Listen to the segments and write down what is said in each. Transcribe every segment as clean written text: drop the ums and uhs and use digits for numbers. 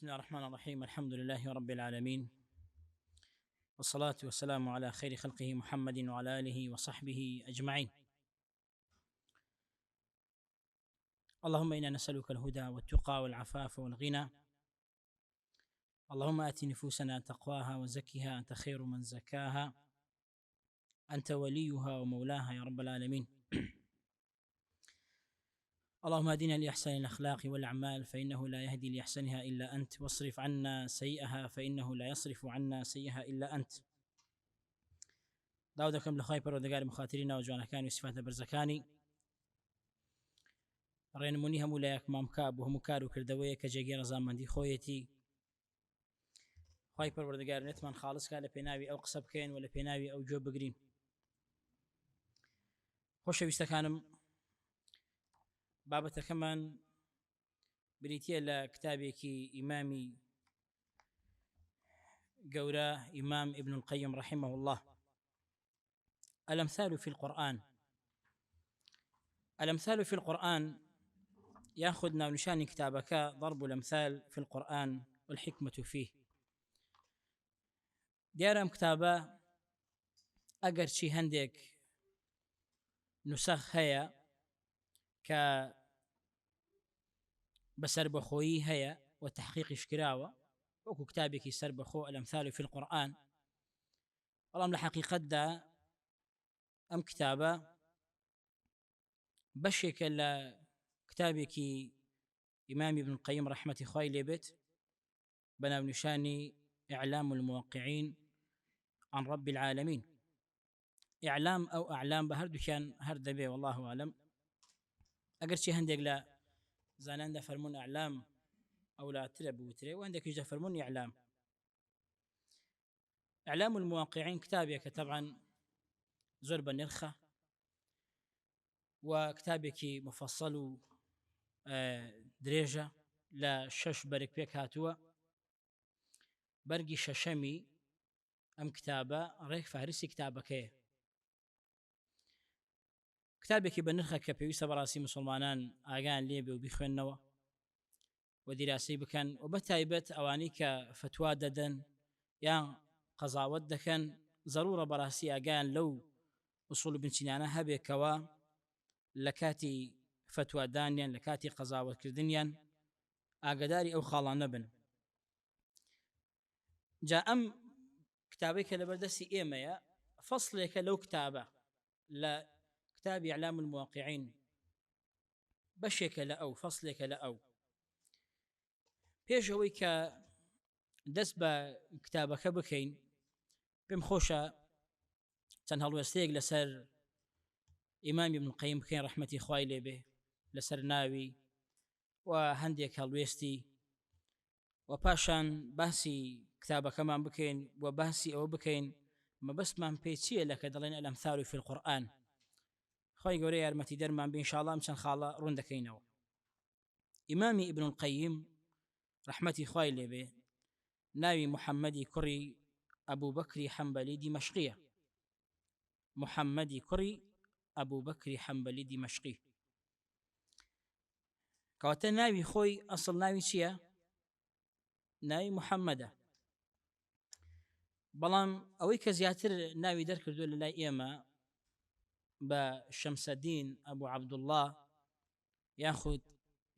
بسم الله الرحمن الرحيم الحمد لله رب العالمين والصلاة والسلام على خير خلقه محمد وعلى آله وصحبه أجمعين اللهم إنا نسألك الهدى والتقى والعفاف والغنى اللهم آت نفوسنا تقواها وزكها أنت خير من زكاها أنت وليها ومولاها يا رب العالمين اللهم اهدنا لأحسن الأخلاق والأعمال فإنه لا يهدي لأحسنها إلا أنت واصرف عنا سيئها فإنه لا يصرف عنا سيئها إلا أنت داوا دەکەم لە خوای پەروەردگار مخاتری ناوە جوانەکانی و سیفاتە بەرزەکانی ڕێنمونی هەموو لایەکمان بکا بۆ هەموو کار و کردەوەیە کە جێگەی ڕەزامەندی خۆیەتی خوای پەروەردگار نێتمان خاڵس کا لە پێناوی ئەو قسە بکەین و لە پێناوی ئەو گوێ بگرین خۆشەویستەکانم بابەتەکەمان بریتە لە کتابێکی ئیمامی گەورە ئیمام ابن القیم رحمه الله الامثال في القرآن الامثال في القرآن یاخود ناونیشانی کتابەکە ضرب الامثال في القرآن والحکمة فيه دیارە ئەم کتابە ئەگەرچی هەندێک نوسەخ هەیە کە بەسەر بەخۆیی هەیە و تحقیقیش کراوە وەکو کتابێکی سەر بەخۆ الامثال في القرآن بەڵام لە حەقیقەتدا ئەم کتابە بەشێکە لە کتابێکی ئیمامی ابن القیم ڕەحمەتی خوای لێبێت بە ناونیشانی اعلام الموقعین عن رب العالمین اعلام ئەو اعلام بە هەردووکیان هەر دەبێ والله اعلم ئەگەرچی هەندێک لە زانان دەفەرمونون اعلام ئەولاترە بوترێ و هەندێکیش دەفەرمونون اعلام اعلام المواقعین کتابێکە تەبعەن زۆر بە نرخە و کتابێکی مفصل و درێژە لە شەش بەرگ پێک هاتووە بەرگی شەشەمی ئەم کتابە ڕێک فارسی کتابەکەیە کتابێکی بە نرخە کە پێویستە بەڕاستی مسلمانان ئاگان لێبێ و بیخوێندنەوە و دیراسەی بکەن و بە تایبەت ئەوانەی کە فەتوا دەدەن یان قەزاوەت دەکەن زەرورە بەڕاستی ئاگایان لەو ئوسوڵ و بنچینانە هەبێ کەوا لە کاتی فەتوادانیان لە کاتی قەزاوەتکردنیان ئاگداری ئەو خاڵانە بن جا ئەم کتابەی کە لەبەردەستی ئێمەیە فەصلێکە لەو کتابە لە کتابی اعلام المواقعین بەشێکە لە ئەو فەسلێکە لە ئەو پێش ئەوەی کە دەست بە کتابەکە بکەین پێم خۆشە چەند هەڵوێستەیەک لەسەر ئیمامی ابن قەیم بکەین ڕەحمەتی خوای لێبێ لەسەر ناوی و هەندێک هەڵوێستی و پاشان باسی کتابەکەمان بکەین و باسی ئەوە بکەین مەبەستمان پێ چییە لە کە دەڵێن الامثال في القرآن خوای گەورە یارمەتیدەرمان بێ ان شاء اللە ئەم چەند خاڵە ڕوون دەکەینەوە. ئیمامی ابن القیم ڕەحمەتی خوای لێ بێ ناوی محمدی کوڕی ئەبوبەکری حەنبەلی دیمەشقیە. محمدی کوڕی ئەبوبەکری حەنبەلی دیمەشقی. کەواتە ناوی خۆی ئەسڵ ناوی چییە؟ ناوی محەممەدە بەڵام ئەوەی کە زیاتر ناوی دەرکردووە لە لای ئێمە بە شەمسەدین ئەبوو عەبدوڵڵا یاخود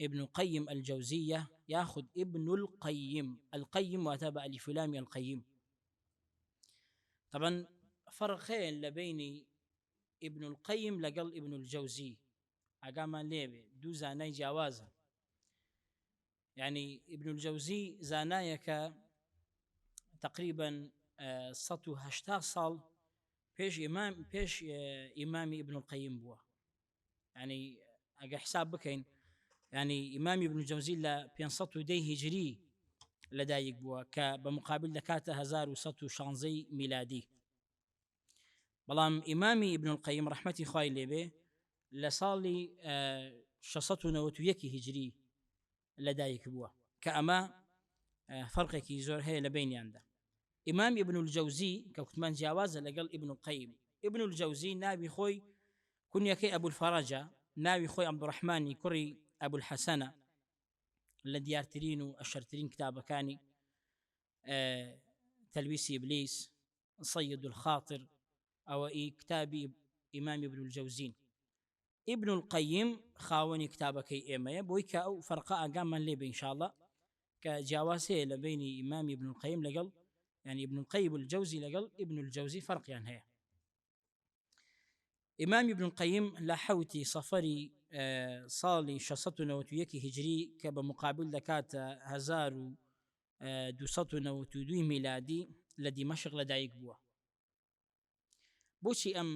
ابن قیم الجوزیە یاخود ابن القیم القیم واتە بە ئەلیف و لامی القیم طبعا فەرق هەیە لە بینی ابن القیم لەگەڵ ابن الجوزی ئاگامان لێبێ دوو زانای جیاوازە یعنی ابن الجوزی زانایەکە تقریبا 180 ساڵ پێش ئیمام پێش ئیمامی ابن القیم بووە یعنی ئەگە حساب بکەین یعنی ئیمامی ابن الجوزی لە 510 هیجری لەدایک بووە کە بە مقابل دەکاتە 1116 میلادی بەڵام ئیمامی ابن القیم ڕەحمەتی خوای لێبێ لە ساڵی 691 هیجری لەدایک بووە کە ئەمە فەرقێکی زۆر هەیە لە بینیاندا ئیمام ابن الجوزی کە کوتمان جیاوازە لەگەڵ ابن القیم ابن الجوزی ناوی خۆی کونیەکەی ئەبو الفەرەجە ناوی خۆی عەبدوڕەحمانی کوڕی ئەبو الحەسەنە. لە دیارترین و ئەشەرترین کتابەکانی تلبیس ابلیس، صید الخاطر، ئەوە ئی کتابی ئیمام ابن الجوزین. ابن القیم خاوەنی کتابەکەی ئێمەیە بۆی کە ئەو فەرقە ئاگامان لێ بێ ان شاء اللە کە جیاواز هەیە لە بەینی ئیمامی ابن القیم لەگەڵ یعنی ابن القیم الجوزی لەگەڵ ابن الجوزی فەرقیان هەیە. ئیمام ابن القیم لە حەوتی سەفەری ساڵی 691 هیجری کە بە مقابل دەکاتە 1292 میلادی لە دیمەشق لەدایک بووە. بۆچی ئەم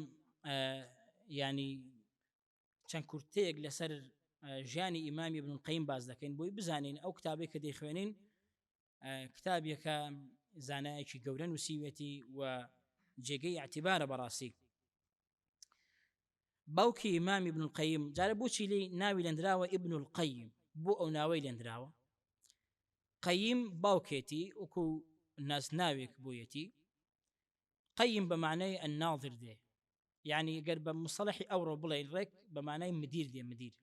ینی چەند کورتەیەک لەسەر ژیانی ئیمامی ابن القیم باس دەکەین بۆی بزانین ئەو کتابێک کە دەیخوێنین کتابێکە زانایەکی گەورە نووسیوێتی و جێگەی اعتبارە بەڕاستی. باوکی ئیمام ابن القیم جارە بۆچی لی ناوی لەندراوە ابن القیم بۆ ئەو ناوەی لەندراوە قەیم باوکێتی وەکو نازناوێک بۆیەتی قەیم بە معنای الناظر دێ یعنی گەر بە مصطلحی ئەوڕۆ بڵێن ڕێک بە معنای مدیر دێ مدیر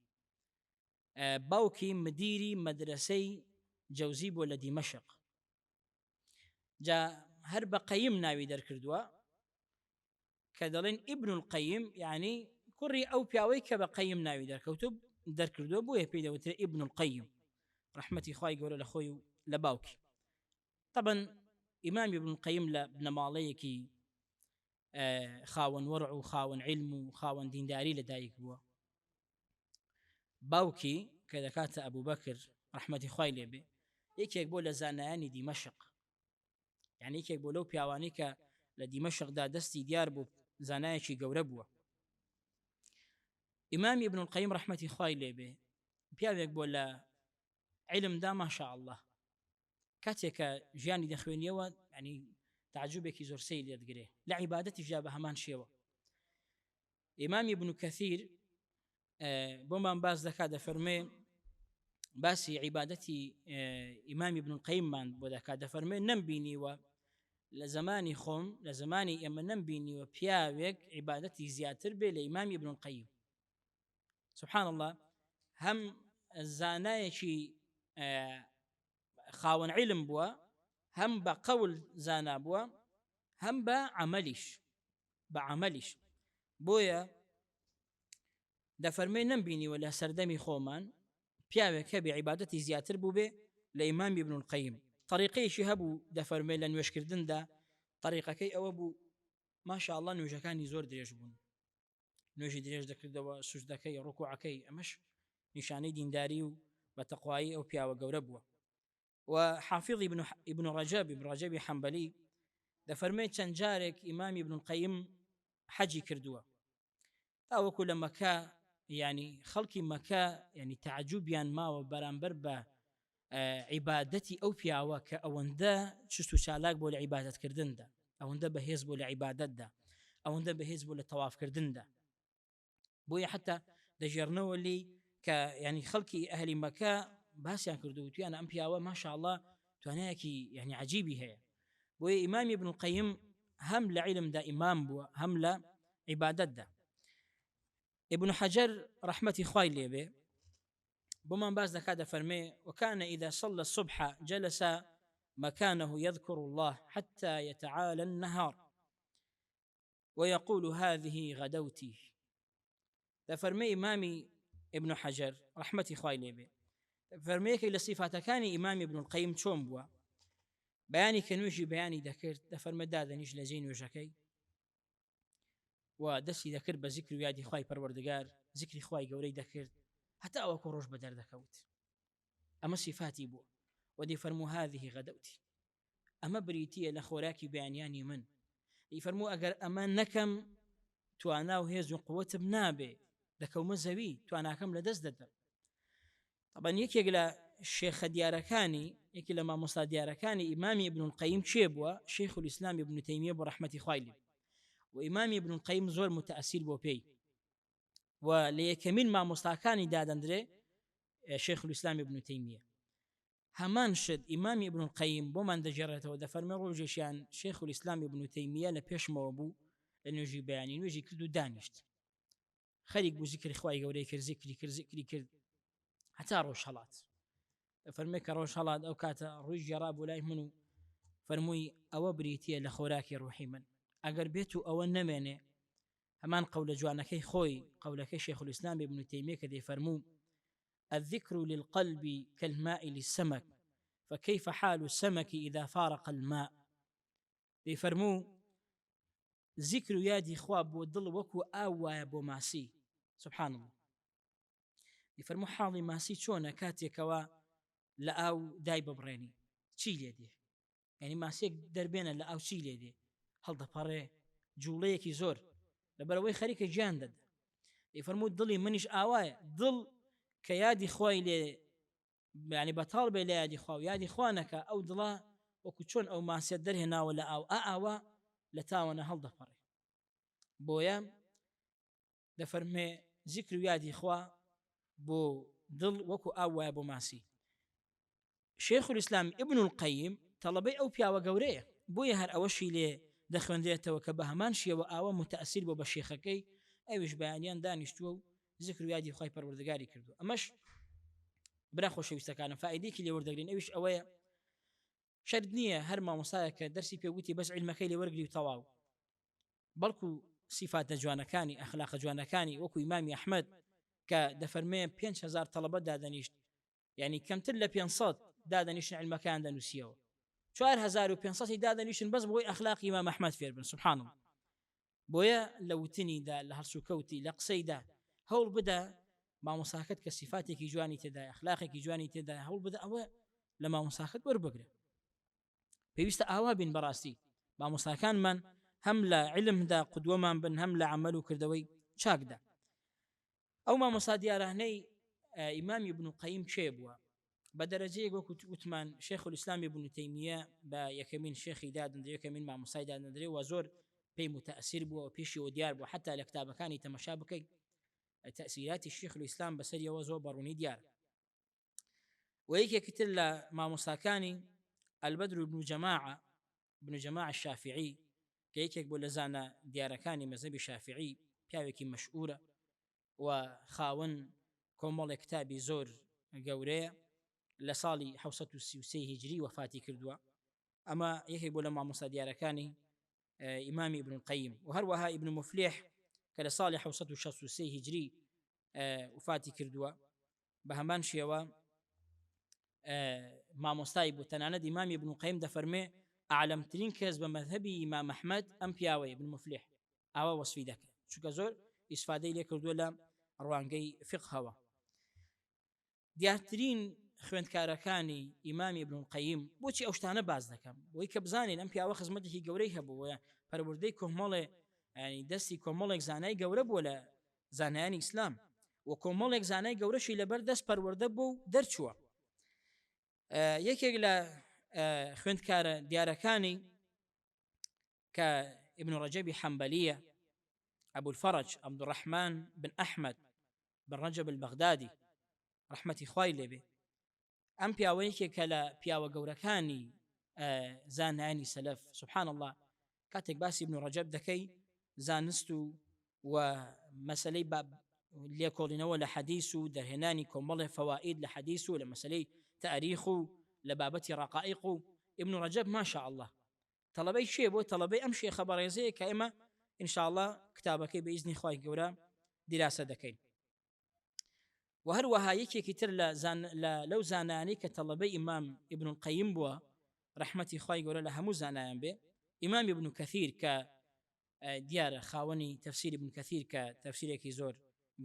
باوکی مدیری مەدرەسەی جەوزی بووە لە دیمەشق جا هەر بە قەیم ناوی دەرکردووە کە دەڵێن ئیبن القەیم یعنی کوڕی ئەو پیاوەی کە بە قەیم ناوی دەرکەوتو دەرکردووە بۆیە پێی دەوترێ ئیبن القەیم ڕەحمەتی خوای گەورە لە خۆی و لە باوکی طبعا ئیمام ابن القەیم لە بنەماڵەیەکی خاوەن وەرع و خاوەن علم و خاوەن دینداری لەدایک بووە باوکی کە دەکاتە ئەبوبەکر ڕەحمەتی خوای لێ بێ یەکێک بۆ لە زانایانی دیمەشق یعنی یەکێک بۆ لەو پیاوانی کە لە دیمەشقدا دەستی دیار بوو زانایەکی گەورە بووە ئیمامی ابن القیم ڕەحمەتی خوای لێ بێ پیاوێک بۆ لە علمدا ماشاء الله کاتێک کە ژیانی دەخوێنیەوە ینی تعجبێکی زۆر سەیر لێدگرێ لە عیبادەتیشدا بە هەمان شێوە ئیمام ابن کەثیر بۆمان باس دەکات دەفەرمێ باسی عیبادەتی ئیمامی ابن القیممان بۆ دەکات دەفەرمێ نەمبینیوە لە زمانی خۆم لە زمانی ئێمە نەمبینیوە پیاوێک عیبادەتی زیاتر بێ لە ئیمامی ابن القیم سبحان الله هەم زانایەکی خاوەن علم بووە هەم بە قەول زانا بووە هەم بە عملیش بە عەمەلیش بۆیە دەفەرمێ نەمبینیوە لە سەردەمی خۆمان پیاوێک هەبێ عیبادەتی زیاتر بووبێ لە ئیمام ابن القیم طریقەیەکی هەبوو دەفەرمێ لە نوێژکردندا طریقەکەی ئەوە بوو ماشاء الله نوێژەکانی زۆر درێژ بوون نوێژی درێژ دەکردەوە سوجدەکەی ڕکوعەکەی ئەمەش نیشانەی دینداری و بە تەقوایی ئەو پیاوە گەورە بووە و حافظ ابن رجب ابن رجبی حنبلی دەفەرمێت چەند جارێک ئیمامی ابن القیم حەجی کردووە تاوەکو لە مەکە ینی خەڵکی مەکە ینی تعجبیان ماوە بەرامبەر بە عیبادەتی ئەو پیاوە کە ئەوەندە چست و چالاک بۆ لە عیبادەتکردندا ئەوەندە بەهێز بۆ لە عیبادەتدا ئەوەندە بەهێز بۆ لە تەوافکردندا بۆیە حتا دەژێرنەوە لی کە ینی خەڵکی ئەهلی مەکە باسییان کردو وتیان ئەم پیاوە ماشاءاللە توانایەکی یعنی عجیبی هەیە بۆیە ئیمامی ابن القیم هەم لە عیلمدا ئیمام بووە هەم لە عیبادەتدا ابن حجر ڕەحمەتی خوای لێبێ بۆمان باس دەکات دەفەرمێ وكان إذا صلى الصبح جلس مكانه يذكر الله حتى يتعالى النهار ویقول هذه غدوتی دەفەرمێ ئیمامی ابن حەجەر ڕەحمەتی خوای لێ بێ دەفەرمێ یەکێک لە سیفاتەکانی ئیمامی ابن القیم چۆن بووە بەیانی کە نوێژی بەیانی دەکرد دەفەرمێ دادەنیش لە جێی نوێژەکەی و دەستی دەکرد بە زیکر و یادی خوای پەروەردگار زیکری خوای گەورەی دەکرد هەتا ئەوەکو ڕۆژ بەدەر دەکەوت ئەمە سیفاتی بووە و دەیفەرموو هذه غدوتی ئەمە بریتییە لە خۆراکی بەیانیانی من. دەیفەرموو ئەگەر ئەمە نەکەم توانا و هێز و قوتم نابێ، دەکەومە زەوی، تواناکەم لەدەست دەدەم. طبعا یەکێک لە شێخە دیارەکانی، یەکێک لە مامۆستا دیارەکانی ئیمامی ابن القیم کێ بووە؟ شیخ الاسلام ابن تەیمیە بوو ڕەحمەتی خوای لێ بێ. و ئیمامی ابن القیم زۆر متەئەسیر بووە پێی و لە یەکەمین مامۆستاکانی دادەندرێ شیخ الاسلام ابن تەیمیە. هەمان شت ئیمامی ابن القیم بۆمان دەگێڕێتەوە دەفەرمێ ڕۆژێکیان شێخ الاسلام ابن تەیمیە لە پێشمەوە بوو لە نوێژی بەیانی نوێژی کرد و دانیشت خەریک بوو زیکری خوای گەورەی کرد زیکری کرد زیکری کرد هەتا ڕۆژ هەڵات. دەفەرمێ کە ڕۆژ هەڵات ئەو کاتە ڕووی گێڕا بۆ لای من و فەرمووی ئەوە بریتییە لە خۆراکی ڕوحی من ئەگەر بێت و ئەوە نەمێنێ هەمان قەولە جوانەکەی خۆی قەولەکەی شێخ الاسلام ابن تەیمیە کە دەیفەرموو الذکر للقلب كالماء للسمك فكيف حال السمك إذا فارق الماء دەیفەرموو زیکر و یادی خوا بۆ دڵ وەکو ئاو وایە بۆ ماسی سبحان الله دیفەرموو حاڵی ماسی چۆنە کاتێکەوە لە ئاو دای ببڕێنی چی لێ دێ یعنی ماسیەک دەربێنە لە ئاو چی لێ دێ هەڵدەپەڕێ جوڵەیەکی زۆر لەبەرەوەی خەریکە گیان دەدا دیفەرموو دڵی منیش ئاوایە دڵ کە یادی خوای لێ یعنی بەتاڵ بێ لە یادی خوا و یادی خوا نەکا ئەو دڵە وەکو چۆن ئەو ماسیە دەرهێناوە لە ئاو ئا ئاوا لە تاوەنە هەڵدەپەڕێ بۆیە دەفەرمێ زیکر و یادی خوا بۆ دڵ وەکو ئاو وایە بۆ ماسی شێخ الئیسلام ابن القیم تەڵەبەی ئەو پیاوە گەورەیە بۆیە هەر ئەوەشی لێ دەخوێندرێتەوە کە بە هەمان شێوە ئاوا متەئسیر بۆ بە شێخەکەی ئەویش بەیانیان دانیشتووە و زیکر و یادی خوای پەروەردگاری کردووە ئەمەش برا خۆشەویستەکانم فائیدەیەکی لێ وەردەگرین ئەویش ئەوەیە شەرت نییە هەر مامۆستایەک کە دەرسی پێ وتی بەس عیلمەکەی لێ وەرگری و تەواو بەڵکو سیفاتە جوانەکانی ئەخلاقە جوانەکانی وەکو ئیمامی ئەحمەد کە دەفەرمێ 5000 تەڵەبە دادەنیشت یعنی کەمتر لە 500 دادەنیشتن عیلمەکەیان دەنووسیەوە 4500 دادەنیشتن بەس بۆی ئەخلاقی ئیمام ئەحمەد فێر بن سبحان الله بۆیە لە وتنیدا، لە هەڵسوکەوتی، لە قسەیدا هەوڵ بدە مامۆستاکەت کە سیفاتێکی جوانی تێدایە، ئەخلاقێکی جوانی تێدایە، هەوڵ بدە ئەوە لە مامۆستاکەت وەربگرە. پێویستە ئاوا بین بەڕاستی مامۆستاکانمان هەم لە علمدا قدوەمان بن هەم لە عەمەل و کردەوەی چاکدا. ئەو مامۆستا دیارانەی ئیمامی ابن قەیم کێ بووە؟ بە دەرەجەیەک وەکو وتمان شێخ الئیسلام ابن تەیمیە بە یەکەمین شێخی دادەندرێ یەکەمین مامۆستای دادەندرێ و زۆر پێی متەئسیر بووە و پێشیەوە دیار بووە حتا لە کتابەکانی تەمەشا بکەیت تەئسیراتی شێخ الئیسلام بەسەریەوە زۆر بەڕوونی دیارە و یەکێکی تر لە مامۆستاکانی البدر بن جەماعە بن جەماعە شافعی کە یەکێک بوو لە زانا دیارەکانی مەزهەبی شافعی پیاوێکی مەشهورە و خاوەن کۆمەڵێک کتابی زۆر گەورەیە لە ساڵی 1933 هیجری وەفاتی کردووە ئەمە یەکێک بۆ لە مامۆستا دیارەکانی ئیمامی ابن القیم و هەروەها ابن مفلح کە لە ساڵی 1963 هیجری وفاتی کردووە بە هەمان شێوە مامۆستای بوو تەنانەت ئیمامی ابن قەیم دەفەرمێ ئەعلەمترین کەس بە مەذهەبی ئیمام ئەحمەد ئەم پیاوەیە ابن مفلح ئاوا وەسفی دەکرد چونکە زۆر ئیسفادەی لێ کردووە لە ڕوانگەی فقهەوە دیارترین خوێندکارەکانی ئیمامی ابن القیم بۆچی ئەو شتانە باس دەکەم بۆی کە بزانین ئەم پیاوە خزمەتێکی گەورەی هەبوو پەروەردەی کۆمەڵێ ینی دەستی کۆمەڵێک زانای گەورە بووە لە زانایانی ئیسلام و کۆمەڵێک زانای گەورەشی لەبەر دەست پەروەردە بوو و دەرچووە یەکێک لە خوێندکارە دیارەکانی کە ابن ڕەجەبی حەمبەلیە ئەبو الفەرج عەبدوڕەحمان بن ئەحمەد بن ڕەجەب البەغدادی ڕەحمەتی خوای لێبێ ئەم پیاوە یەکێکە لە پیاوە گەورەکانی زانایانی سەلەف سبحان الله کاتێک باسی ابن ڕەجەب دەکەی زانست و و مەسلەی با لێکۆڵینەوە لە حەدیث و دەرهێنانی کۆمەڵێ فەوائید لە حەدیث و لە مەسلەی تاریخ و لە بابەتی ڕقائق و ابن ڕەجەب ماشاء الله تەڵەبەی کێ بۆ تەڵەبەی ئەم شێخە بەڕێزەیە کە ئێمە ان شاء الله کتابەکەی بە ئیزنی خوای گەورە دیراسە دەکەین و هەروەها یەکێکی تر لە زان لە لەو زانایانەی کە تەڵەبەی ئیمام ابن القیم بووە ڕەحمەتی خوای گەورە لە هەموو زانایان بێ ئیمام ابن کەثیر کە دیارە خاوەنی تەفسیر ابن کەثیر کە تەفسیرێکی زۆر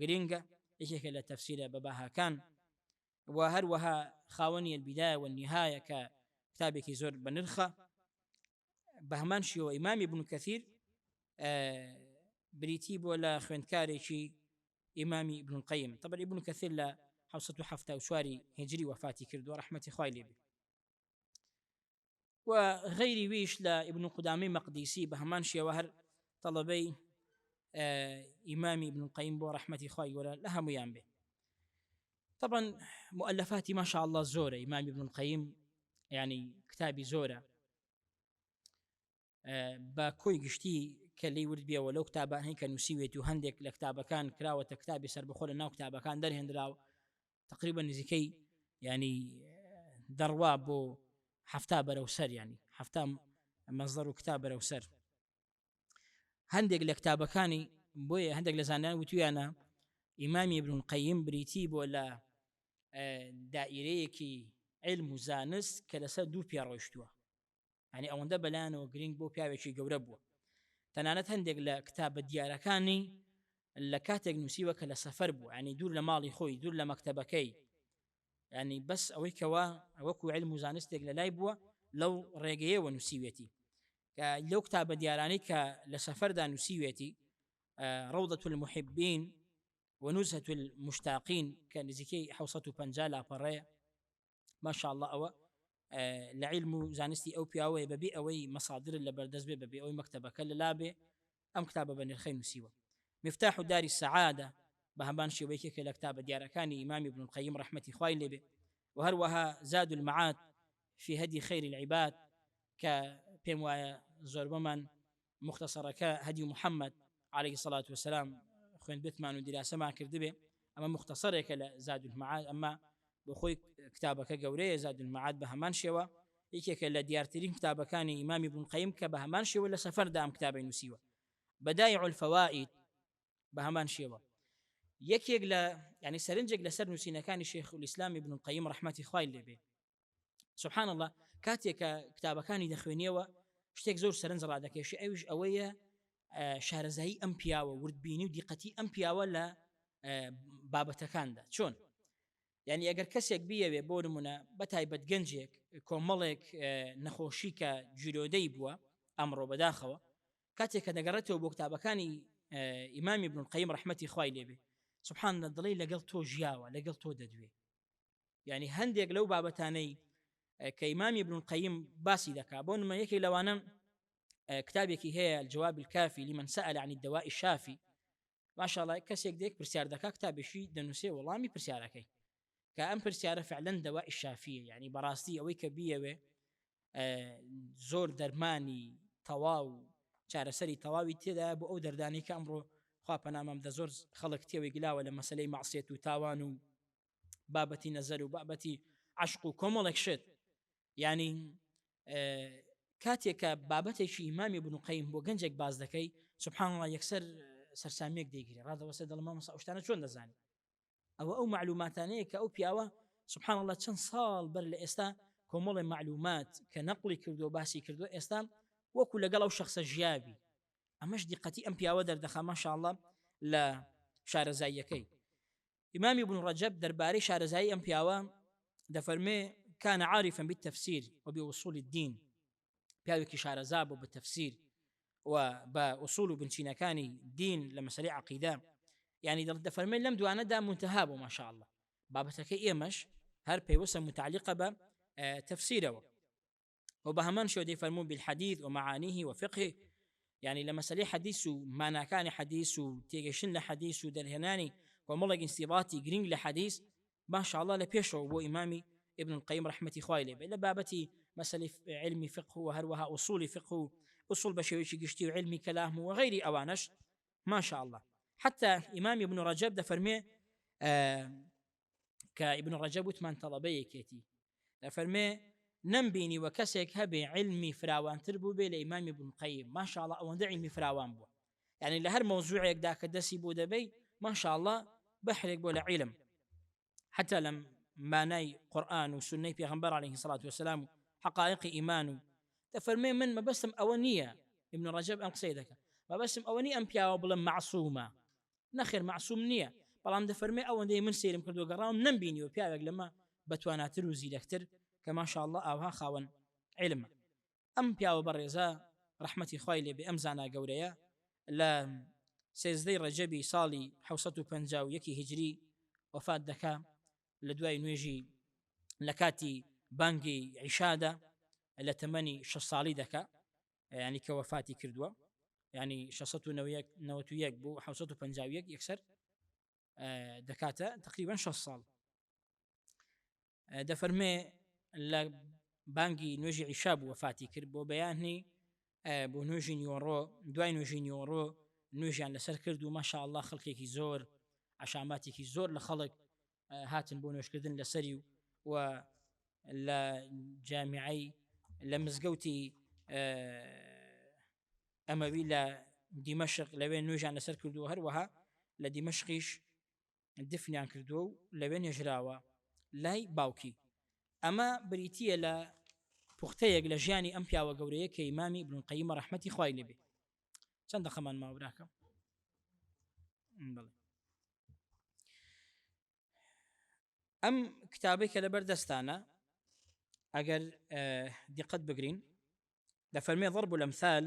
گرینگە یەکێکە لە تەفسیرە بەباهاکان و هەروەها خاوەنی البدایە والنهایە کە کتابێکی زۆر بەنرخە بە هەمان شێوە ئیمامی ابن کەثیر بریتی بووە لە خوێندکارێکی ئیمامی ابن القیم طبعا ابن کەثیر لە 1974 هجری وفاتی کردووە ڕەحمەتی خوای لێبێ و غەیری ویش لە ئیبن قودامەی مەقدیسی بە هەمان شێوە هەر تەڵەبەی ئیمامی ئیبن قەیم بۆ ڕەحمەتی خوای گەورە لە هەمویان بێ طبعا مؤلفاتی ما شاء الله زۆرە ئیمامی ابن القیم ینی کتابی زۆرە بە کۆی گشتی کە لی ورد بیەوە لەو کتابانەی کە نووسیوێت و هەندێک لە کتابەکان کراوەتە کتابی سربەخۆ لە ناو کتابەکان دەرهێنراوە تقریبا نزیکەی ینی دەڕوا بۆ حەفتا بەرەو سەر یانی حەفتا مەزدەر و کتاب بەرەو سەر هەندێک لە کتابەکانی بۆیە هەندێک لە زانایان وتویانە ئیمامی ابن القیم بریتی بۆ لە دائیرەیەکی علم و زانست کە لەسەر دوو پێ ڕۆیشتووە یعنی ئەوەندە بەلایەنەوە گرنگ بۆ پیاوێکی گەورە بووە تەنانەت هەندێک لە کتابە دیارەکانی لە کاتێک نووسیوە کە لە سەفەر بوو ینی دوور لە ماڵی خۆی دوور لە مەکتەبەکەی ینی بەس ئەوەی کەوا وەکو علم و زانستێک لە لای بووە لەو ڕێگەیەوە نووسیوێتی کە لەو کتابە دیارانەی کە لە سەفەردا نووسیوێتی ڕەوضة المحبین ونزهة المشتاقین کە نزیکەی 650 لاپەڕەیە ماشاء الله ئەوە لە علم و زانستی ئەو پیاوەیە بەبێ ئەوەی مەسادر لە بەردەست بێ بەبێ ئەوەی مەکتەبەکە لەلا بێ ئەم کتابە بە نرخەی نووسیوە مفتاح دار السعادە بە هەمان شێوە یەکێکە لە کتابە دیارەکانی ئیمامی ابن القیم ڕەحمەتی خوای لێبێ و هەروەها زاد المعاد في هدي خير العباد کە پێم وایە زۆربەمان مختصەرەکە هەدی محەممەد عليه الصلاة والسلام خوێندبێتمان و دیراسەمان کردبێ ئەمە مختصەرێکە لە زاد المعاد ئەمە بۆ خۆی کتابەکە گەورەیە زاد المعاد بە هەمان شێوە یەکێکە لە دیارترین کتابەکانی ئیمامی ابن القیم کە بە هەمان شێوە لە سەفەردا ئەم کتابەی نووسیوە بدائع الفوائد بە هەمان شێوە یەکێک لە ینی سەرنجێک لەسەر نووسینەکانی شێخ الئیسلام ابن القیم ڕەحمەتی خوای لێبێ سبحان الله کاتێک کە کتابەکانی دەخوێنیەوە شتێک زۆر سەرنج ڕادەکێشی ئەویش ئەوەیە شارەزایی ئەم پیاوە وردبینی و دیقەتی ئەم پیاوە لە بابەتەکاندا چۆن یعنی ئەگەر کەسێک بیەوێ بۆ نمونە بە تایبەت گەنجێک کۆمەڵێک نەخۆشی کە جیرۆدەی بووە ئەمڕۆ بەداخەوە کاتێک کە دەگەڕێتەوە بۆ کتابەکانی ئیمامی ابن القیم ڕەحمەتی خوای لێبێ سبحان الله دڵی لەگەڵ تۆ ژیاوە لەگەڵ تۆ دەدوێ یعنی هەندێک لەو بابەتانەی کە ئیمامی ابن القیم باسی دەکا بۆ نمە یەکێک لەوانە کتابێکی هەیە الجواب الكافي لمن سأل عن الدواء الشافي ماشاءالله کەسێک دێک پرسیار دەکا کتابێکی دەنووسێ وەڵامی پرسیارەکەی کە ئەم پرسیارە فعلەن دەوائی شافیە یعنی بەڕاستی ئەوەی کە بیەوێ زۆر دەرمانی تەواو چارەسەری تەواوی تێدا بۆ ئەو دەردانەی کە ئەمڕۆ خوا پەنامەم دە زۆر خەڵک تێوەی گلاوە لە مەسلەی مەعسیەت و تاوان و بابەتی نەزەر و بابەتی عشق و کۆمەڵێک شت یعنی کاتێک کە بابەتێکی ئیمامی ابن قەیم بۆ گەنجێک باس دەکەی سبحان الله یەکسەر سەرسامیەک دەیگرێ ڕادەوەسە دەڵێ مامۆستا ئەو شتانە چۆن دەزانی ئەوە ئەو معلوماتانەیە کە ئەو پیاوە سبحان الله چەند ساڵ بەر لە ئێستا کۆمەڵێ معلومات کە نەقلی کردو باسی کردو ئێستا وەکو لەگەڵ ئەو شخصە ژیابی ئەمەش دیقەتی ئەم پیاوە دەردەخا ماشاءالله لە شارەزاییەکەی ئیمام ابن ڕەجەب دەربارەی شارەزایی ئەم پیاوە دەفەرمێ كان عارفا بالتفسير وبأصول الدين پیاوێکی شارەزا بوو بە تەفسیر و بە ئوسول و بنچینەکانی دین لە مەسەلەی عەقیدە یعنی دەفەرمێ لەم دوانەدا منتەها بوو ماشاء الله بابەتەکەی ئێمەش هەر پەیوەستە متعلقە بە تەفسیرەوە و بە هەمان شێوە دەیفەرموو بالحدیث ومعانیه وفقهه یعنی لە مەسەلەی حەدیث و ماناکانی حەدیث و تێگەشتن لە حەدیث و دەرهێنانی کۆمەڵێک ئینستیباتی گرنگ لە حەدیث ما شاء الله لە پێشەوە بۆ ئیمامی ابن القیم ڕەحمەتی خوای لێ بێ لە بابەتی مەسەلەی علمی فقه و هەروەها ئوسولی فقه و ئوسول بە شێوەیەکی گشتی و علمی کەلام و غەیری ئەوانەش ما شاء الله حتى ئیمامی ابن ڕەجەب دەفەرمێ کە ابن ڕەجەب وتمان تەڵەبەیەکێتی دەفەرمێ نەمبینیوە کەسێک هەبێ علمی فراوانتر بوو بێ لە ئیمامی ابن قەیم ماشاءاللە ئەوەندە علمی فراوان بووە یعنی لە هەر مەوزوعێکدا کە دەستی بۆ دەبەی ماشاءاللە بەحرێک بۆ لە علم حتى لە مانای قورآن و سنەی پێغەمبەر علیه الصلاة والسلام و حقائق ئیمان و دەفەرمێ من مەبەستم ئەوە نییە ابن ڕەجەب ئەم قسەی دەکە مەبەستم ئەوە نییە ئەم پیاوە بڵێم مەعسومە نەخێر مەعسوم نییە بەڵام دەفەرمێ ئەوەندەی من سەیرم کردووە گەڕاوم نەمبینیوە پیاوێک لەمە بەتواناتر و زیرەکتر کە ماشاءاللە ئاوها خاوەن عیلمە ئەم پیاوە بەڕێزە ڕەحمەتی خوای لێبێ ئەم زانا گەورەیە لە سێزدەی ڕەجەبی ساڵی 651 هیجری وەفات دەکا لە دوای نوێژی لە کاتی بانگی عیشادا لە تەمەنی 6 ساڵی دەکا ینی کە وەفاتی کردووە ینی 691 بۆ 651 یەکسەر دەکاتە تقریبا 6 ساڵ دەفەرمێ لە بانگی نوێژی عیشا بوو وەفاتی کرد بۆ بەیانی بۆ نوێژی نیوەڕۆ دوای نوێژی نیوەڕۆ نوێژیان لەسەر کرد و ماشاءاللە خەڵکێکی زۆر عەشاماتێکی زۆر لە خەڵک هاتن بۆ نوێژکردن لەسەری و و لە جامیعەی لە مزگەوتی ئەمەوی لە دیمەشق لەوێ نوێژیان لەسەر کردووە، هەروەها لە دیمەشقیش دفنیان کردووە و لەوێ نێژراوە لای باوکی. ئەمە بریتییە لە پوختەیەک لە ژیانی ئەم پیاوە گەورەیە کە ئیمامی ابن القیمە ڕەحمەتی خوای لێ بێ. چەند دەقەمان ماوە براکەم؟ بەڵێ. ئەم کتابەی کە لەبەر دەستانە ئەگەر دیقەت بگرین دەفەرمێ ضرب الأمثال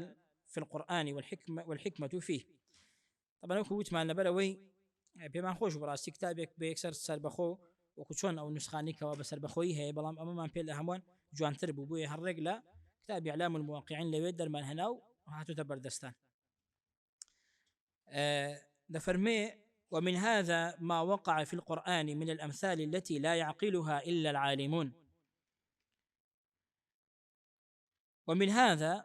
في القرآن والحكمة, والحكمة فيه طبعا وەکو وتمان لەبەرەوەی پێمان خۆش بەڕاستی کتابێک بە یەکسەر سەربەخۆ وەکو چۆن ئەو نوسخانی کەوا بە سەربەخۆیی هەیە بەڵام ئەمەمان پێ لە هەمووان جوانتر بوو بۆیە هەر ڕێک لە کتابی اعلام الموقعین لەوێ دەرمان هەنا و هاتوتە بەردەستان. دەفەرمێ ومن هذا ما وقع في القرآن من الأمثال التي لا يعقلها إلا العالمون ومن هذا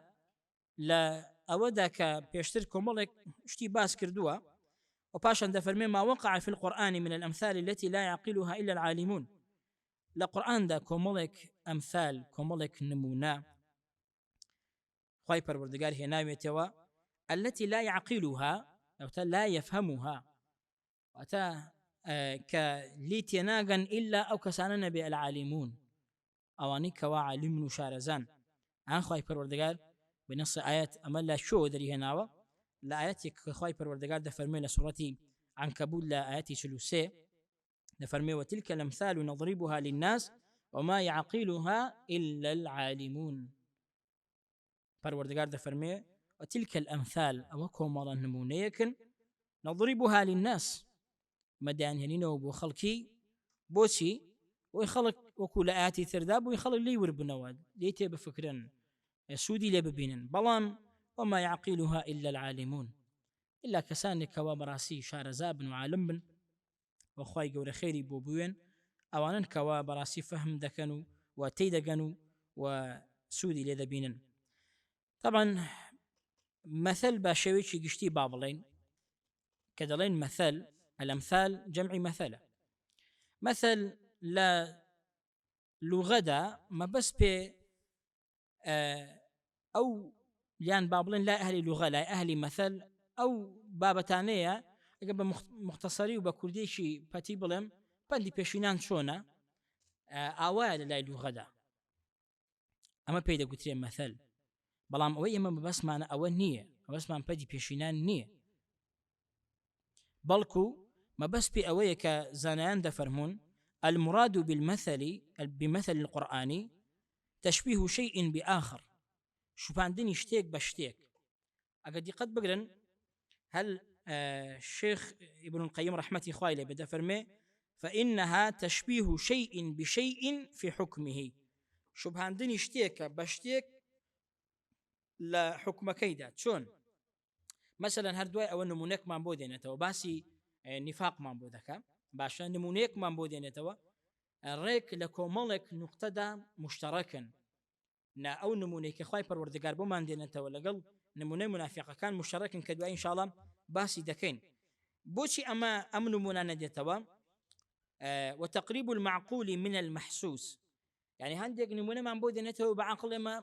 لە ئەوەدا کە پێشتر کۆمەڵێک شتی باس کردووە و پاشان دەفەرمێ ما وقع في القرآن من الأمثال التي لا يعقلها إلا العالمون لە قورآندا کۆمەڵێک ئەمثال کۆمەڵێک نمونە خوای پەروەردگار هێناوێتەوە التي لا يعقلها ئەوتە لا يفهمها واتە کە لی تێناگەن ئللا ئەو کەسانە نەبێ العالمون ئەوانەی کەوا عالمن و شارەزان ئان خوای پەروەردگار بنص ئايات ئەمە لە شۆ دەریهێناوە لە ئاەتێک کە خوای پەروەردگار دەفەرمێ لە سوڕەتی عنکبوت لە ئاەتی 43 دەفەرمێ وتلك الأمثال نضربها للناس وما يعقلها إلا العالمون پەروەردگار دەفەرمێ وتلك الأمثال ئەوە کۆمەڵە نمونەیەکن نضربها للناس مەدانهێنینەوە بۆ خەڵکی بۆچی بۆی خەڵک وەکو لە ئاتی تردا بۆی خەڵک لی وربنەوە لێ تێ بفکرن سوودی لێ ببینن بەڵام وما يعقلها إلا العالمون إلا کەسانێک کەوا بەڕاستی شارەزا بن و عالم بن و خوای گەورە خێری بۆ بوێن ئەوانەن کەوا بەڕاستی فەهم دەکەن و و تێی دەگەن و و سوودی لێ دەبینن طبعا مثل بە شێوەیەکی گشتی با بڵێین کە دەڵێن مثل الأمثال جمعی مثلە مثل لە لوغەدا مەبەست پێ ئەو یان با بڵێن لای ئەهلی لوغە لای ئەهلی مەثەل ئەو بابەتانەیە ئەگە بە مختصری و بە کوردێکی پەتی بڵێم پەندی پێشینان چۆنە ئاوایە لە لای لوغەدا ئەمە پێی دەگوترێ مەثەل بەڵام ئەوەی ئێمە مەبەستمانە ئەوە نییە مەبەستمان پەدی پێشینان نییە بەڵکو مەبەست پێ ئەوەیە کە زانایان دەفەرموون المراد بالمثل بمثل القرآن تشبيه شيء بآخر شوپاندنی شتێک بە شتێک ئەگەر دیقەت بگرن هل شيخ ابن القيم رحمتي خوای لێ دەفەرمێ فإنها تشبيه شيء بشيء في حكمه شوبهاندنی شتێکە بە شتێک لە حکومەکەیدا چۆن مەسەلەن هەر دوای ئەوە نمونەکمان بۆ دێنێتەوە باسی نیفاقمان بۆ دەکا باشە نمونەیەکمان بۆ دێنێتەوە ڕێک لە کۆمەڵێک نقطەدا مشتەڕەکن نا ئەو نمونەی کە خوای پەروەردگار بۆمان دێنێتەوە لەگەڵ نمونەی منافقەکان مشتەڕەکن کە دوای ئینشاءاللە باسی دەکەین بۆچی ئەمە ئەم نمونانە دێتەوە وتقريب المعقول من المحسوس يعني هەندێک نمونەمان بۆ دێنێتەوە بە عقل ئێمە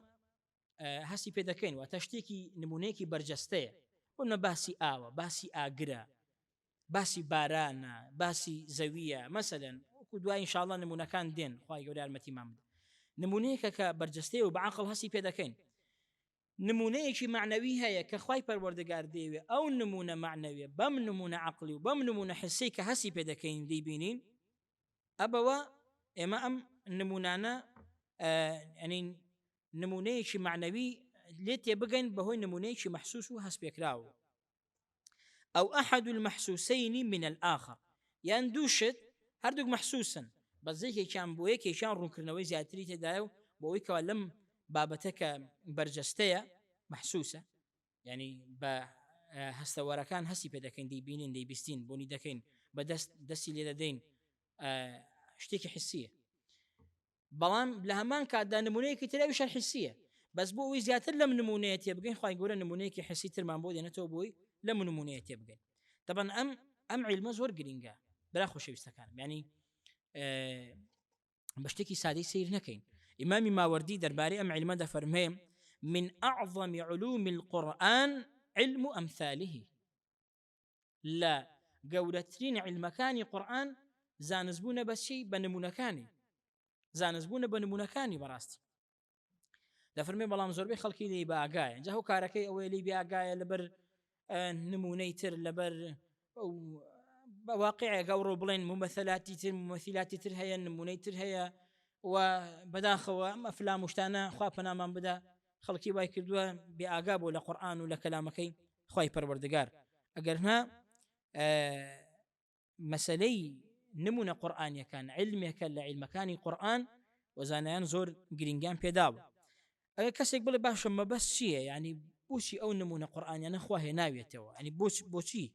هەستی پێ دەکەین واتە شتێکی نمونەیەکی بەرجەستەیە بۆ نە باسی ئاوە باسی ئاگرە باسی بارانە باسی زەویە مەسەلەن وەکو دوای ئینشاءاللە نمونەکان دێن خوای گەورە یارمەتیمان بدە نمونەیەکە کە بەرجەستەیە و بە عەقڵ هەستی پێ دەکەین نمونەیەکی معنەوی هەیە کە خوای پەروەردگار دەیەوێ ئەو نمونە معنەویە بەم نمونە عەقڵی و بەم نمونە حسی کە هەستی پێ دەکەین دەیبینین ئەبەوە ئێمە ئەم نمونانە ئەنین نمونەیەکی معنەوی لێ تێبگەین بەهۆی نمونەیەکی مەحسوس و هەستپێکراو ئەو ئەحد المحسوسین من الآخر یان دوو شت هەردووک مەحسوسن بەس یەکێکیان بۆ یەکێکیان ڕوونکردنەوەی زیاتری تێدایە و بۆ ئەوەی کەوا لەم بابەتە کە بەرجەستەیە مەحسوسە یعنی بە هەستەوەرەکان هەستی پێ دەکەین دەیبینین دەیبیستین بۆنی دەکەین بە دەست دەستی لێ دەدەین شتێکی حسیە بەڵام لە هەمان کاتدا نمونەیەکی تر ئەویش هەر حسیە بەس بۆ ئەوەی زیاتر لەم نمونەیە تێبگەین خوای گەورە نمونەیەکی حسی ترمان بۆ دێنێتەوە بۆی لەم نمونەیە تێبگەین تەبەن ئەم ئەم عیلمە زۆر گرینگە برا خۆشەویستەکانم یعنی بە شتێکی سادەی سیر نەکەین. ئیمامی ماوەردی دەربارەی ئەم عیلمە دەفەرمێ، من اعظم علوم القرآن علم امثاله، لە گەورەترین عیلمەکانی قورئان زانستبوونە بە چی؟ بە نمونەکانی، زانستبوونە بە نمونەکانی. بەڕاستی دەفەرمێ بەڵام زۆربەی خەڵکی لێی بە ئاگایە، جا هۆکارەکەی ئەوەیە لێی بێ ئاگایە لەبەر نمونەی تر، لەبەر بە واقعێک ئەوڕۆ بڵێن ممەثەلاتی تر ممەثیلاتی تر هەیە، نمونەی تر هەیە و بەداخەوە ئەم ئەفلام و شتانە خوا پەنامان بدا خەڵکی وای کردووە بێ ئاگا بۆ لە قورئان و لە کەلامەکەی خوای پەروەردگار. ئەگەر نا مەسەلەی نمونە قورئانیەکان عیلمێکە لە عیلمەکانی قورئان و زانایان زۆر گرنگیان پێداوە. ئەگەر کەسێک بڵێ باشە مەبەست چییە، یعنی بۆچی ئەو نمونە قورئانیانە خوا هێناوێتەوە، یعنی بۆچی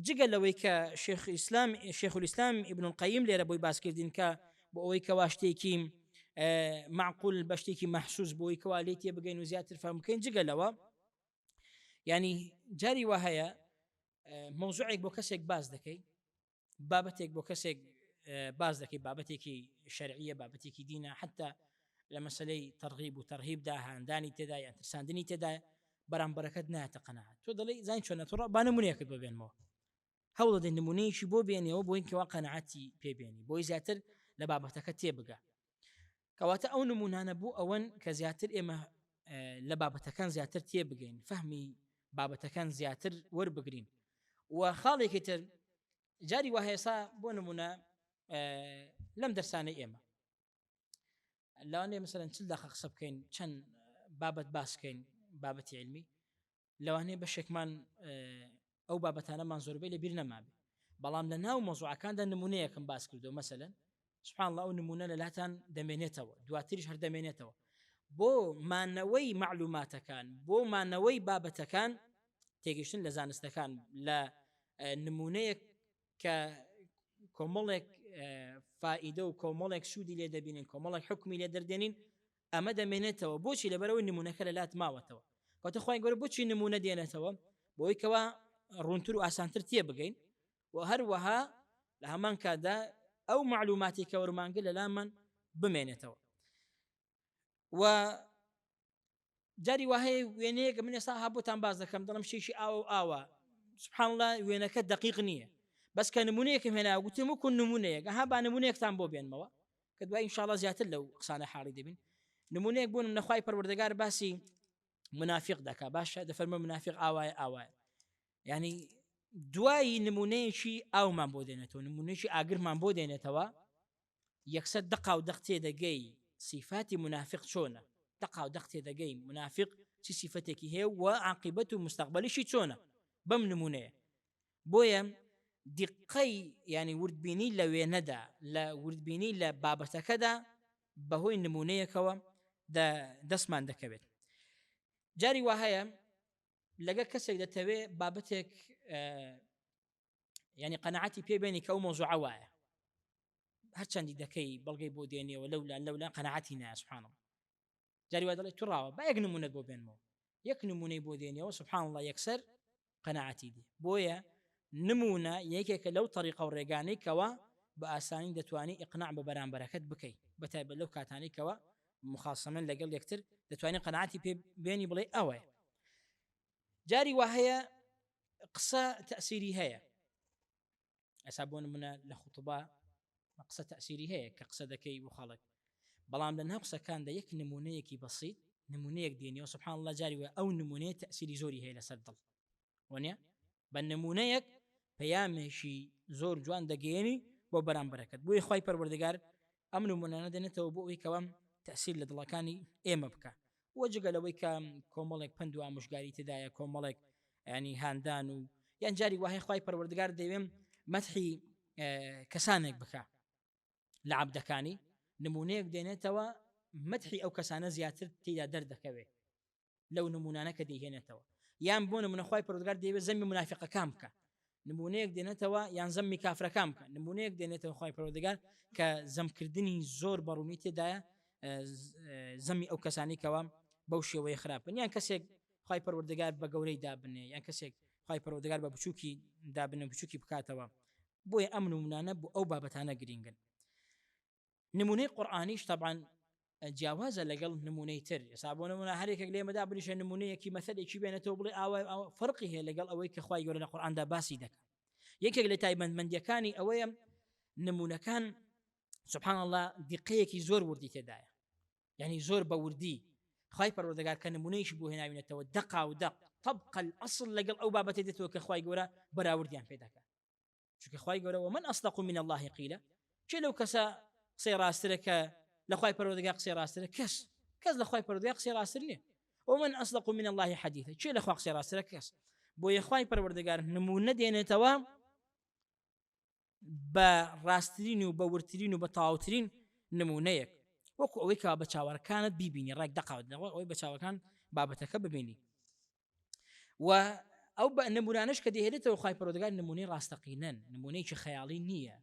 جگە لەوەی کە شێخ ئیسلام شێخ الئیسلام ابن القیم لێرە بۆی باسکردین کە بۆ ئەوەی کەوا شتێکی معقول بە شتێکی مەحسوس بۆی کەوا لێ تێ بگەین و زیاتر فەهم بکەین، جگە لەوە یعنی جاری وا هەیە مەوزوعێک بۆ کەسێک باس دەکەی، بابەتێک بۆ کەسێک باس دەکەی، بابەتێکی شەرعیە، بابەتێکی دینە، حتا لە مەسلەی تەرغیب و تەرهیبدا هاندانی تێدا یان ترساندنی تێدا، بەرامبەرەکەت نایەتە قەناعەت. تۆ دەڵێی زین چۆنە، تۆ با نمونەیەکت بۆ بێنمەوە، هەوڵ دەدەین نمونەیەکی بۆ بێنیەوە بۆ اینکەوا قەناعەتی پێ بێنی، بۆی زیاتر لە بابەتەکە تێبگا. کەواتە ئەو نمونانە بۆ ئەوەن کە زیاتر ئێمە لە بابەتەکان زیاتر تێبگەین، فەهمی بابەتەکان زیاتر وەربگرین. و خاڵێکی تر جاری وا هێسا بۆ نمونە لەم دەرسانەی ئێمە لەوانەیە مەسەلەن 40 دقە قسە بکەین، چەند بابەت باسکەین، بابەتی علمی، لەوانەیە بەشێکمان ئەو بابەتانەمان زۆربەی لە بیر نەمابێ، بەڵام لە ناو مەوزوعەکاندا نمونەیەکم باس کردو مەسەلەن سبحان الله ئەو نمونە لە لاتان دەمێنێتەوە، دواتریش هەر دەمێنێتەوە. بۆ مانەوەی معلوماتەکان، بۆ مانەوەی بابەتەکان، تێگەشتن لە زانستەکان لە نمونەیەک کە کۆمەڵێک فائیدە و کۆمەڵێک سوودی لێ دەبینین، کۆمەڵێک حکمی لێ دەردێنین، ئەمە دەمێنێتەوە. بۆچی؟ لەبەرەوەی نمونەکە لە لات ماوەتەوە. کەواتە خوای گەورە بۆچی نمونە دێنێتەوە؟ بۆی کەوا ڕوونتر و ئاسانتر تێبگەین و هەروەها لە هەمان کاتدا ئەو معلوماتی کە وەرمانگە لە لامان بمێنێتەوە. و جاری وا هەیە وێنەیەک من ئێستا ها بۆتان باس دەکەم، دەڵم شتێکی ئاوە و ئاوە، سبحان الله وێنەکە دقیق نییە، بەس کە نمونەیەکم هێنا گوتم وەکو نمونەیەک، ئەها با نمونەیەکتان بۆ بێنمەوە کە دوای ئینشاءاللە زیاتر لەو قسانە حاڵی دەبین. نمونەیەک بۆ نمونە خوای پەروەردگار باسی منافق دەکا، باشە دەفەرمە منافق ئاوایە ئاوایە، یعنی دوایی نمونەیەکی ئاومان بۆ دێنێتەوە، نمونەیەکی ئاگرمان بۆ دێنێتەوە، یەکسەر دەقا و دەق تێدەگەی سیفاتی منافق چۆنە، دەقا و دەق تێدەگەی منافق چی سیفەتێکی هەیە و عاقیبەت و مستەقبەلیشی چۆنە بەم نمونەیە. بۆیە دیقەی یانی وردبینی لە وێنەدا، لە وردبینی لە بابەتەکەدا بەهۆی نمونەیەکەوە دەستمان دەکەوێت. جاری وا هەیە لەگەڵ کەسێک دەتەوێ بابەتێک یعنی قەنەعەتی پێ بێنی کە ئەو مەوزوعە وایە، هەرچەندی دەکەی بەڵگەی بۆ دێنیەوە لەولا لەولا قەنەعەتی نایە. سبحان الله جاری وا دەڵێ توڕاوە با یەک نمونەت بۆ بێنمەوە، یەک نمونەی بۆ دێنیەوە سبحان الله یەکسەر قەناعەتی دێ. بۆیە نمونە یەکێکە لەو تەریقە و ڕێگانەی کەوا بە ئاسانی دەتوانی ئیقناع بە بەرامبەرەکەت بکەی، بەتایبەت لەو کاتانەی کەوا مخاصەمەن لەگەڵ یەکتر دەتوانی قەناعەتی پێ بێنی بڵێ ئەوەیە. جاری وا هەیە قسە تەسیری هەیە، ئەسا بۆ نمونە لە خوتبە قسە تەسیری هەیە کە قسە دەکەی بۆ خەڵک، بەڵام لە ناو قسەکاندا یەک نمونەیەکی بەسیت نمونەیەک دێنیەوە سبحان الله جاری وە ئەو نمونەیە تەسیری زۆری هەیە لەسەر دڵ، وەنیە؟ بە نمونەیەک پەیامێکی زۆر جوان دەگەیەنی بۆ بەرامبەرەکەت. بۆیە خوای پەروەردگار ئەم نمونانە دێنێتەوە بۆ ئەوەی کەوا تەسیر لە دڵەکانی ئێمە بکە. وە جگە لەوەی کە کۆمەڵێک پەند و ئامۆژگاری تێدایە، کۆمەڵێک ینی هاندان و یان جاری وایە خوای پەروەردگار دەیەوێم مەدحی کەسانێک بکە لە عەبدەکانی، نمونەیەک دێنێتەوە مەدحی ئەو کەسانە زیاتر تێدا دەردەکەوێت لەو نمونانە کە دەیهێنێتەوە. یان بۆ نمونە خوای پەروەردگار دەیەوێت زەمی منافقەکان بکە، نمونەیەک دێنێتەوە، یان زەمی کافرەکان بکە، نمونەیەک دێنێتەوە خوای پەروەردگار کە زەمکردنی زۆر بەڕوونی تێدایە، زەمی ئەو کەسانی کەوا بەو شێوەیە خراپن، یان کەسێک خوای پەروەردگار بە گەورەی دابنێ، یان کەسێک خوای پەروەردگار بە بچووکی دابنێ، بچووکی بکاتەوە. بۆیە ئەم نمونانە بۆ ئەو بابەتانە گرینگن. نمونەی قورئانیش تەبعەن جیاوازە لەگەڵ نمونەی تر ئێستا بۆ نمونە هەر یەکێک لێمەدا بنیشە نمونەیەکی مەسەلێکی بێنێتەوە بڵێ ئاوا ئاوا فەرقی هەیە لەگەڵ ئەوەی کە خوای گەورە لە قورئاندا باسی دەکات یەکێک لە تایبەتمەندیەکانی ئەوەیە نمونەکان سبحان الله دیقەیەکی زۆر وردی تێدایە یعنی زۆر بە وردی خوای پەروەردگار کە نمونەیەکی بۆ هێناوینەتەوە دەقا و دەق طبق الأصل لەگەڵ ئەو بابەتە دێتەوە کە خوای گەورە بەراوردیان پێ دەکات چونکە خوای گەورە ومن اصدق من الله قیلا کێ لەو کەسە قسەی ڕاسترە کە لە خوای پەروەردگار قسەی ڕاسترە کەس کەس لە خوای پەروەردگار قسەی ڕاستر نییە ومن اصدق من الله حدیثا کێ لە خوا قسەی ڕاسترە کەس بۆیە خوای پەروەردگار نمونە دێنێتەوە بە ڕاستترین و بە وردترین و بە تەواوترین نمونەیەک وەکو ئەوەی کە بە چاوەکانت بیبینی ڕێک دەقاوت ئەوەی بە چاوەکان بابەتەکە ببینی و ئەو بە نمونانەش کە دەهێنێتەوە خوای پەروەردگار نمونەی ڕاستەقینەن نمونەیەکی خەیاڵی نییە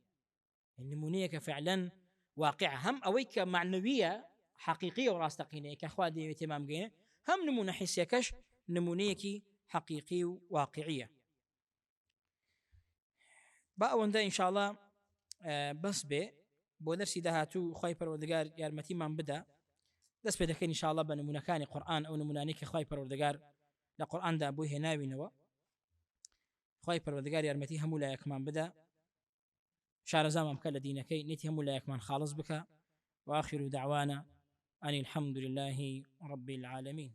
نمونەیەکە فعلا واقع هەم ئەوەی کە معنویە حەقیقی و ڕاستەقینەیە کە خوا دەیەوێت تێمان بگەینێ هەم نمونە حیسیەکەش نمونەیەکی حەقیقی و واقعیە با ئەوەندە ئینشاءڵا بەس بێ بۆ دەرسی داهاتوو خی پەروەردگار یارمەتیمان بدا دەست پێ دەکەین ئینشاءڵا بە نمونەکانی قورآن ئەو نمونانەی کە خی پەروەردگار لە قورآندا بۆی هێناوینەوە خی پەروەردگار یارمەتی هەموو لایەکمان بدا شارەزامان بکە لە دینەکەی نێتی هەموو لایەکمان خاڵص بکە وآخر دعوانا أن الحمد لله رب العالمين.